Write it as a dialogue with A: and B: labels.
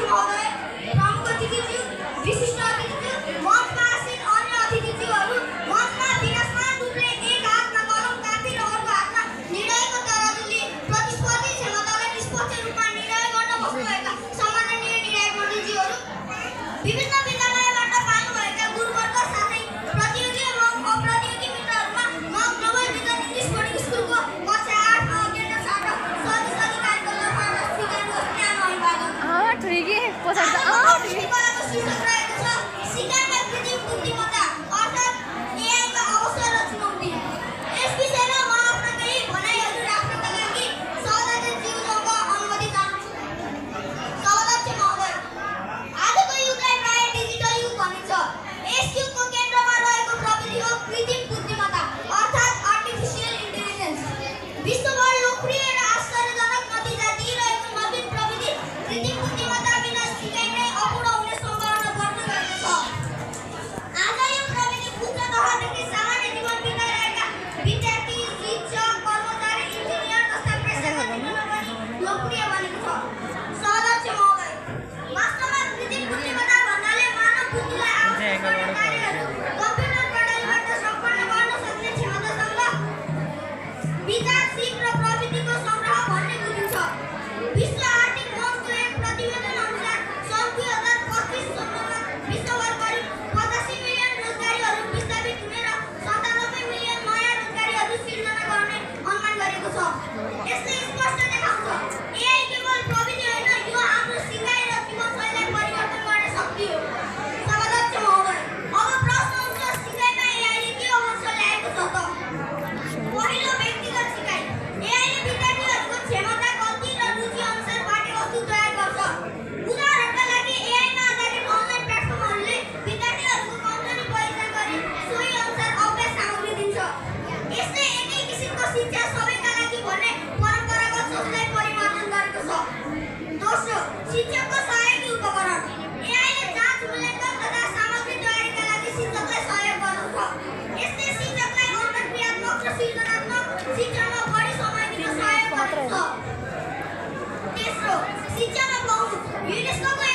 A: महोदय, प्रमुख अतिथिज्यू, विशिष्ट अतिथिज्यू, मञ्चमा आसीन अन्य अतिथिज्यूहरू, मञ्चमा विराजमान रूपले एक हातमा कलम कापी र अर्को हातमा निर्णयको तराजुले प्रतिस्पर्धी क्षमतालाई निष्पक्ष रूपमा निर्णय गर्न बस्नुभएका सम्माननीय निर्णायक मण्डलीज्यूहरू, विभिन्न विद्यालयबाट पाल्नुभएका गुरुवर्ग साथै प्रतियोगी एवं अप्रतियोगी मित्रहरूमा म ग्लोबल विजन इङ्ग्लिस बोर्डिङ स्कुलको कक्षा 8 मा अध्ययनरत छात्र सतीश अधिकारीको तर्फबाट स्वीकार गर्ने अभिवादन।
B: ठिकै पछाडि त
A: कलाको शीर्षक रहेको छ सिकाइमा कृत्रिम बुद्धिमत्ता अर्थात् एआईका अवसर र चुनौती। यस विषयमा म आफ्नो केही भनाइहरू राख्नका लागि सभाध्यक्षज्यूसँग अनुमति चाहन्छु। सभाध्यक्ष महोदय, आजको युगलाई प्राय डिजिटल युग भनिन्छ। यस युगको केन्द्रमा रहेको प्रविधि हो कृत्रिम बुद्धिमत्ता अर्थात् आर्टिफिसियल इन्टेलिजेन्स। विश्वभर लोकप्रिय र आश्चर्यजनक नतिजा दिइरहेको नवीन प्रविधि कृत्रिम बुद्धिमत्ता बिना सिकाइ नै अपूर्ण हुने सम्भावना बढ्दै गएको छ। आज यो प्रविधि उच्च तहदेखि सामान्य जीवन बिताइरहेका विद्यार्थी, शिक्षक, कर्मचारी, इन्जिनियर जस्ता पेसाका जीवनमा पनि लोकप्रिय बनेको छ। सदस्य महोदय, वास्तवमा कृत्रिम बुद्धिमत्ता भन्नाले मानव बुद्धिलाई आवश्यक पर्ने कार्यहरू कम्प्युटर प्रणालीबाट सम्पन्न गर्न सक्ने क्षमतासँग विचारशील र प्रविधिको सङ्ग्रह भन्ने बुझिन्छ। विश्व आर्थिक मञ्चको एक प्रतिवेदन अनुसार सन् 2025 सम्ममा विश्वभर करिब 85 मिलियन रोजगारीहरू विस्थापित हुने र 97 मिलियन नयाँ रोजगारीहरू सिर्जना गर्ने अनुमान गरेको छ। यसले स्पष्ट देखाउँछ एआई केवल प्रविधि होइन, यो हाम्रो सिकाइ र जीवनशैलीलाई परिवर्तन गर्ने शक्ति हो। सभाध्यक्ष महोदय, अब प्रश्न हुन्छ सिकाइमा एआईले के अवसर ल्याएको छ त? पहिलो, व्यक्तिगत सिकाइ। एआईले विद्यार्थीहरूको क्षमता, गति र रुचि अनुसार पाठ्यवस्तु तयार गर्छ। उदाहरणका लागि एआईमा आधारित अनलाइन प्लेटफर्महरूले विद्यार्थीहरूको कमजोरी पहिचान गरी सोही अनुसार अभ्यास सामग्री दिन्छ। यसले एकै किसिमको शिक्षा सबैका लागि भन्ने परम्परागत सोचलाई परिवर्तन गरेको छ। दोस्रो, शिक्षकको सहयोगी उपकरण। एआईले जाँच, मूल्याङ्कन तथा सामग्री तयारीका लागि शिक्षकलाई सहयोग गर्दछ। यसले शिक्षकलाई अन्तर्क्रियात्मक र सृजनात्मक शिक्षामा बढी समय दिन सहयोग गर्दछ। तेस्रो, शिक्षामा पहुँच। युनेस्कोको